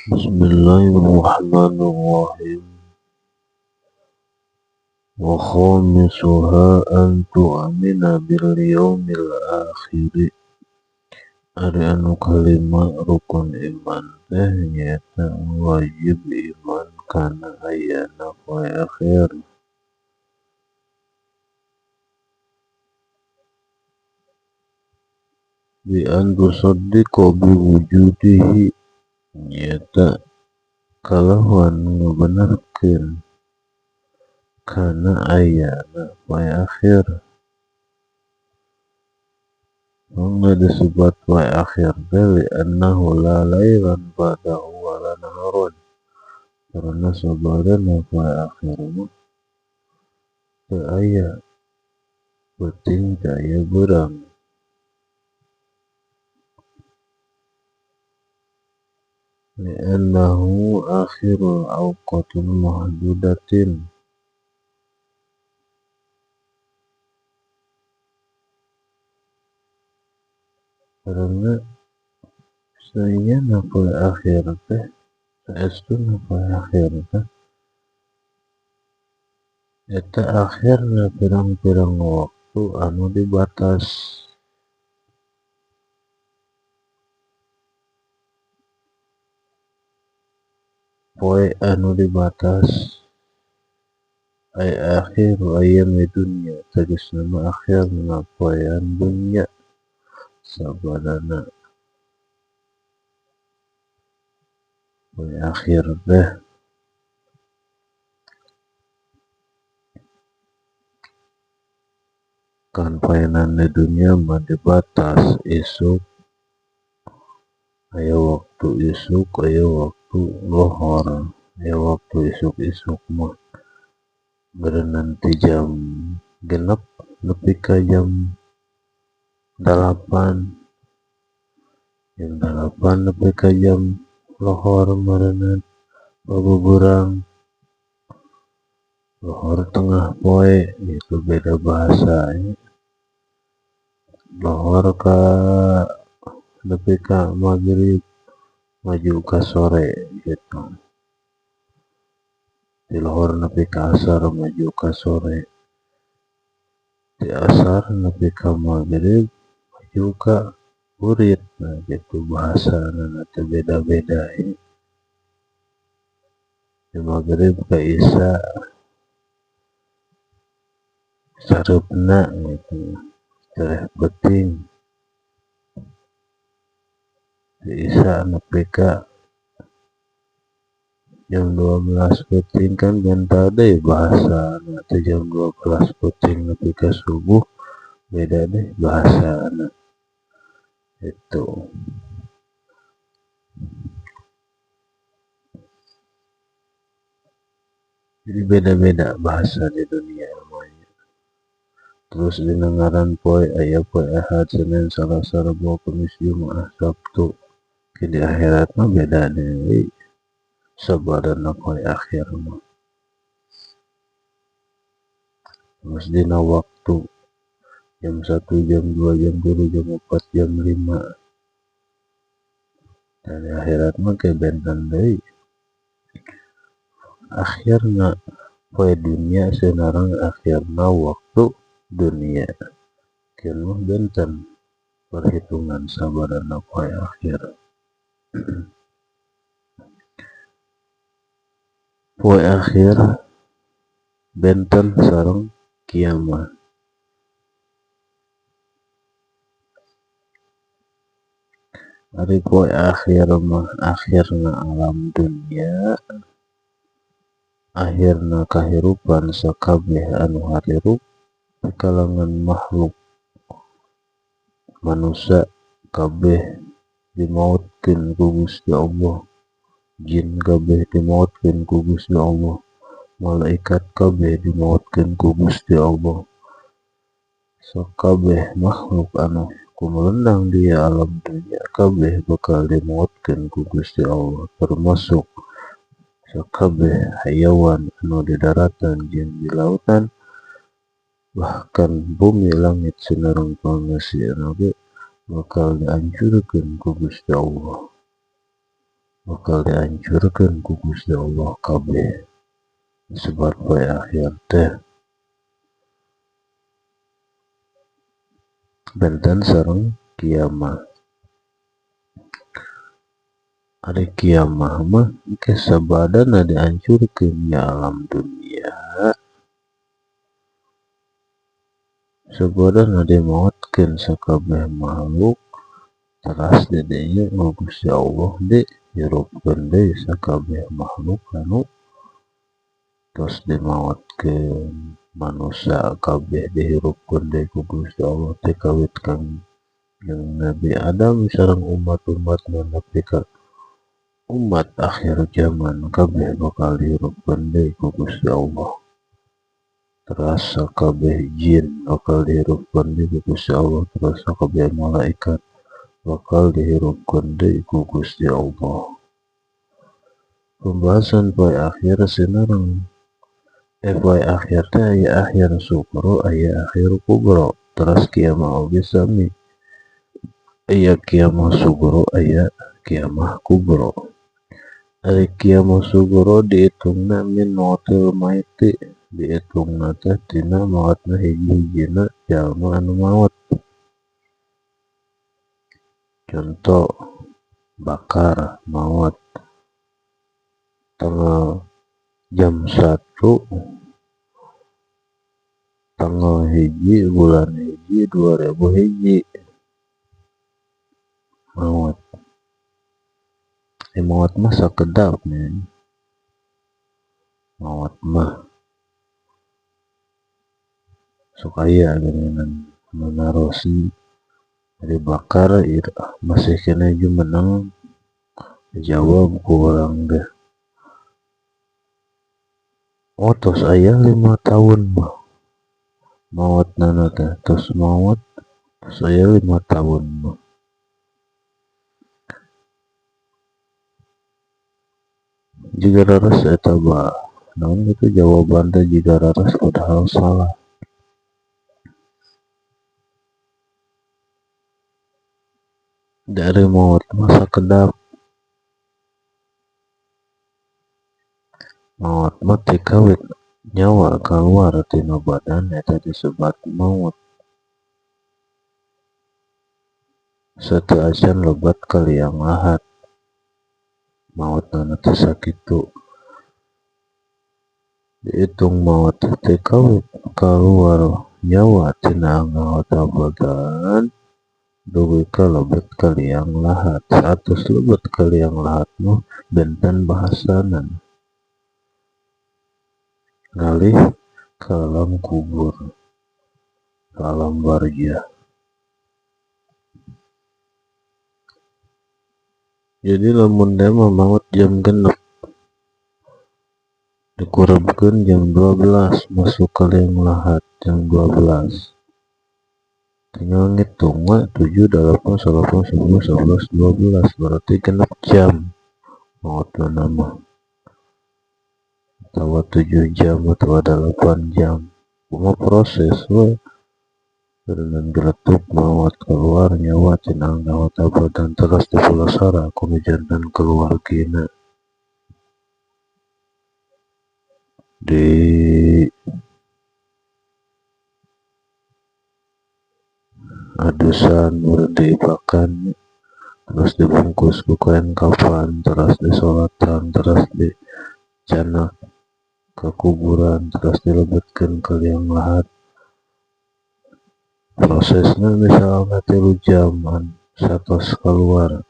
Bismillahirrahmanirrahim. Wa khamisuha an tu'mina bil yaumil akhir. Ari anu kalima rukun iman teh nyaeta wajib iman kana ayana poe akhir. Bi an tusaddiqa bi wujudihi nyaeta kalawan ngabenerkeun kana ayana poe akhir. Mangga disebut poe akhir teh li annahu la lailan ba'dahu wa la naharun, karena sabarana poe akhir mah teu aya peuting teu aya beurang. Li annahu akhirul awqatil mahdudatin, karena saenyana poe akhir teh saestuna poe akhir teh eta akhirna pirang-pirang waktu anu dibatas. Poe anu dibatas ay akhiru ayyami dunya, tegasna mah akhirna poean dunya sabarana poe akhir teh. Kan poenan di dunya mah dibatas isuk, aya waktu isuk, aya waktu lohor, aya waktu isuk-isuk mah beureunan ti jam 6 nepi ka jam 8, jam 8 nepi ka jam lohor meureunnan babuburang, lohor tengah poe itu beda bahasa nya. Lohor ka nepi ka magrib maju ka sore gitu, di lohor nepi ka asar maju ka sore, di asar nepi ka magrib maju ka burit. Nah gitu bahasana teh beda-beda ya. Di magrib ka isya sareupna gitu, tereh peuting. Di isya nepi ka jam 12 peuting kan benta deui bahasana teh, jam 12 peuting nepi ka subuh beda deh bahasana itu. Jadi beda-beda bahasa di dunia namanya. Terus dina ngaran poe aya poe Ahad, Senin, Salasa, Rebo, Kamis, Jumaah, Sabtu. Di akhirat mah beda deui sabarana poe akhir mah. Terus dina waktu jam 1, jam 2, jam 3, jam 4, jam 5. Dari akhirat mah ke benten deui. Akhirna poe dunia seunarang akhirna waktu dunia. Keun mah benten perhitungan sabarana poe akhir. Poe akhir benten sareng kiamat. Ari poe akhir mah akhirna alam dunia, akhirna kahirupan sakabeh anu harirup di kalangan makhluk manusia kabeh dimautkeun ku Gusti Allah, jin kabeh dimautkeun ku Gusti Allah, malaikat kabeh dimautkeun ku Gusti Allah, sakabeh makhluk anu kumelendang di alam dunia kabeh bakal dimautkeun ku Gusti Allah, termasuk sakabeh hayawan anu di daratan jeung di lautan, bahkan bumi langit sinareng pangasihna ge bakal dihancurkeun ku Gusti Allah. Bakal dihancurkeun ku Gusti Allah kabeh. Disebat poe akhir teh. Benten sareng kiamah. Ari kiamah mah engke sabadana dihancurkeun ya alam dunia. Sabadana dimaotkeun sakabeh makhluk teras di dinya ku Gusti Allah dihirupkeun deui sakabeh makhluk anu tos dimaotkeun. Manusia kabeh dihirupkeun deui ku Gusti Allah teh kawit kang Nabi Adam sareng umat-umatna nepi ka umat akhir zaman kabeh bakal dihirupkeun deui ku Gusti Allah. Teras sakabeh jin bakal dihirupkeun deui ku Gusti Allah, teras sakabeh malaikat bakal dihirupkeun deui ku Gusti Allah. Pembahasan poe akhir sinareng poe akhir teh aya akhir sugro, aya akhir kubro. Teras kiamah oge sami, aya kiamah sugro, aya kiamah kubro. Ari kiamah sugro dihitungna min mautil maiti, dihitungna teh tina maotna hiji-hijina jalma anu maot. Contoh Bakar maot tanggal jam 1 tanggal 1 bulan 1 2001 maot. Maot mah sakedap nih. Maot mah sok aya geuningan anu narosi dari Bakar masih keneh jumeneng dijawab ku urang teh. Oh tos aya 5 tahun mah maotna teh, tos maot tos aya 5 tahun mah. Jiga raras eta bah naon kitu jawaban teh jiga raras padahal salah. Dari maot mah sakedap. Maot mah ti kawit nyawa kaluar tina badan eta disebat maot. Sateu acan lebat ka liang lahat. Maotna teh sakitu. Diitung maot teh kawit kaluar nyawa tina anggota badan dugi ka lebet ka liang lahat. Saatos lebet ka liang lahat mah benten bahasana. Ngalih ka alam kubur, ka alam barzah. Jadi lamun dia mah maot jam 6 dikurebkeun jam 12 masuk ka liang lahat jam 12. Tinggal ngitung we 7, 8, 9, 10, 11, 12 berarti genep jam maotna mah. Atawa 7 jam atawa 8 jam. Kumaha proses we dengan geletuk maot keluar nyawa tina anggota badan teras dipulasara ku nu jantan keluargina. Di adusan meureun diibakan terus dibungkus ku kain kafan terus disolatan terus dicanak ke kuburan terus dilebetkeun ke liang lahat. Prosesna misalna 3 jaman satos keluar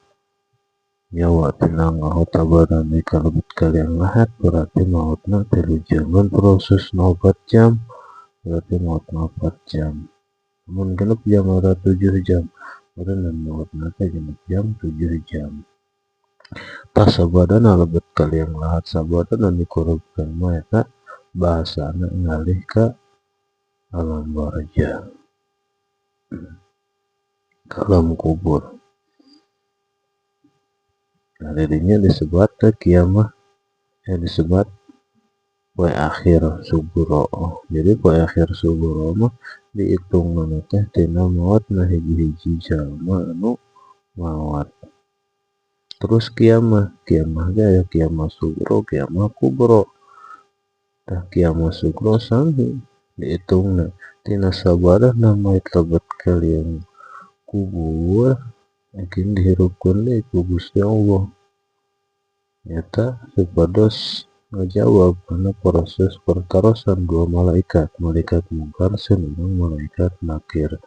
nyawa tina anggota badan dikalebet ka liang lahat berarti maotna 3 jaman proses 4 jam berarti maotna 4 jam. Mun genep jam atau 7 jam meureun maotna teh genep jam 7 jam. Tah sabadana lebet ka liang lahat sabadana dikurubkeun mah eta bahasana ngalih ka alam barzah, ka alam kubur. Nah didinya disebat teh kiamah, disebat poe akhir sugro. Jadi poe akhir sugro mah dihitungna teh tina maotna hiji-hiji jalma anu maot. Terus kiamah, kiamah ge aya kiamah sugro, kiamah kubro. Tah kiamah sugro sami dihitungna tina sabadana mayit lebet ka liang kubur mungkin dihirupkeun deui ku Gusti Allah. Nyata supados ngajawab kana proses pertarosan dua malaikat, malaikat mungkar sareng malaikat nakir.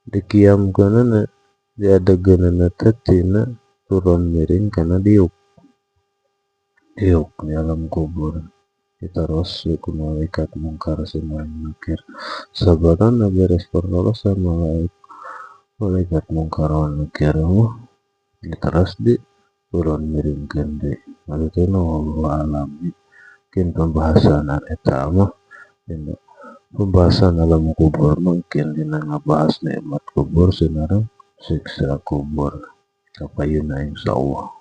Dikiamkeunana diadegeunana teh tina turun miring kana diuk. Diuk di alam kubur ditaros ku malaikat mungkar sareng nakir. Sabadana beres pertarosan malaikat mungkar nakir mah ditaros di turun miringkeun deui. Ari teh wallahu alam mungkin pembahasan eta mah dina pembahasan alam kubur mungkin dina ngabahas nikmat kubur sareng siksa kubur kapayunna insyaallah.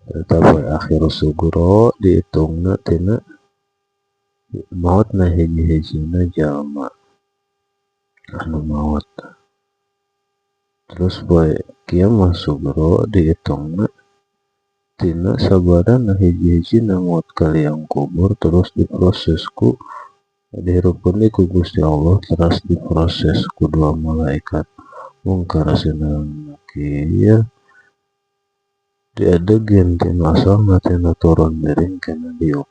Eta poe akhir sugro dihitungna tina maotna hiji-hijina jalma anu maot. Terus poe kiamah sugro dihitungna tina sabadana hiji-hijina maot ka liang kubur terus diproses ku dihirupkeun deui ku Gusti Allah teras diproses ku dua malaikat mungkar sareng nakir diadegeun tina asalna tina turun miring kana diuk.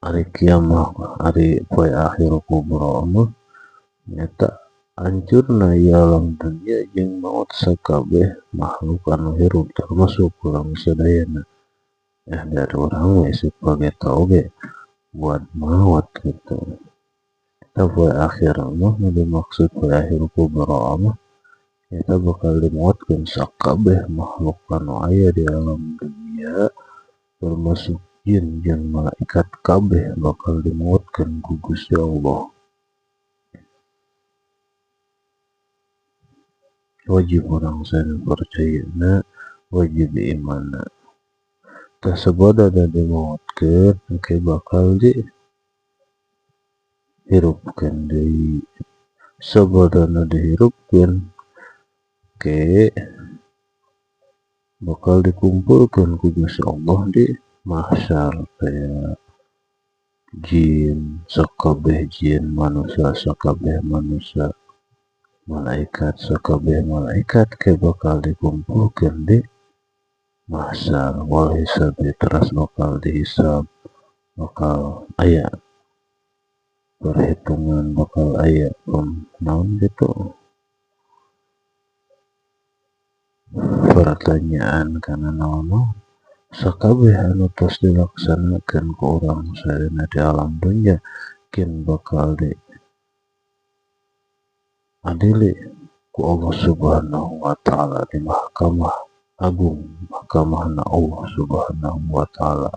Ari kiamah ari poe akhir kubro mah nyata hancurna ieu alam dunya jeung maot sakabeh makhluk anu hirup termasuk urang sadayana. Dari urang we sebagai oge buat maot gitu. Eta poe akhir mah nu dimaksud poe akhir kubro mah eta bakal dimaotkeun sakabeh makhluk anu aya di alam dunia termasuk jin jeung malaikat kabeh bakal dimaotkeun ku Gusti Allah. Wajib urang sadaya percayana, wajib imanna. Tah sabada dimaotkeun engke bakal dihirupkeun deui. Sabadana dihirupkeun ke bakal dikumpulkeun ku Gusti Allah di mahsyar teh. Jin sakabeh jin, manusia sakabeh manusia, malaikat sakabeh malaikat ke bakal dikumpulkeun di mahsyar. Wal hisabi teras bakal dihisab, bakal aya perhitungan, bakal aya naon gitu pertanyaan kana naon-naon. Sakabeh anu tos dilaksanakeun ku urang sadayana di alam dunya kin bakal diadili ku Allah Subhanahu wa taala di mahkamah agung, mahkamahna Allah Subhanahu wa taala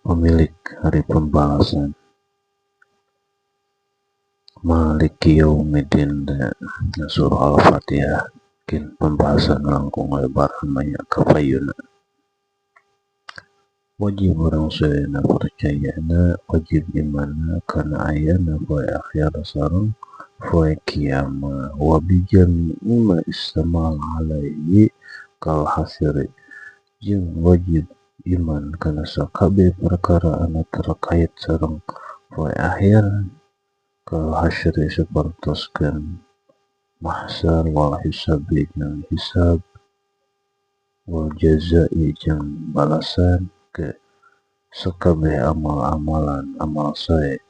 pemilik hari pembalasan. Maliki yaumiddin, surah Al-Fatihah. Mungkin pembahasan langkung lebar banyak kapayuna. Wajib orang sadayana percayana, wajib imanna kana ayana poe akhir sareng poe kiamah. Wa bijami'i ma istamal alaihi kal hasiri, jeung wajib iman kana sakabeh perkara anu terkait sareng poe akhir kal hasyri sapertoskeun mahsyar, wal hisabi jeung hisab, wal jazai jeung balasan ke sakabeh amal-amalan, amal sae,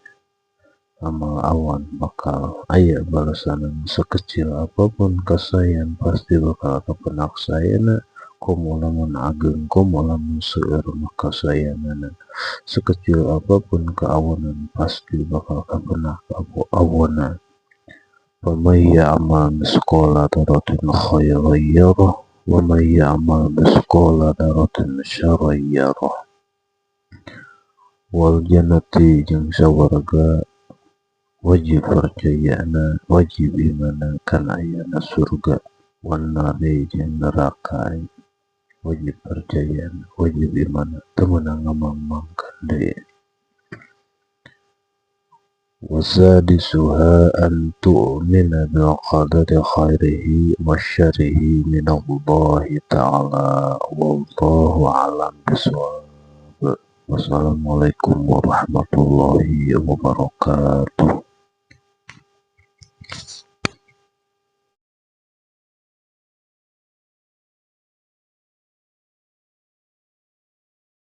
amal awan bakal aya balasanan. Sekecil apapun kasaean pasti bakal kapenak saena, komo lamun ageng, komo lamun seueur mah kasaeanana. Sekecil apapun keawanan pasti bakal kapenak awona. Wa may ya'mal misqala dzarratin khairan yarah wa may ya'mal misqala dzarratin syarran yarah. Wal jannati jeung sawarga wajib percayana, wajib imanna kana ayana surga. Wan nari jeung neraka wajib percayana, wajib imanna, teu meunang ngamang-mangkeun deui. Wasadisuha an tu'mina bil qadari khairihi wa syarrihi minallahi ta'ala. Wallahu a'lam bishawab. Wassalamualaikum warahmatullahi wabarakatuh.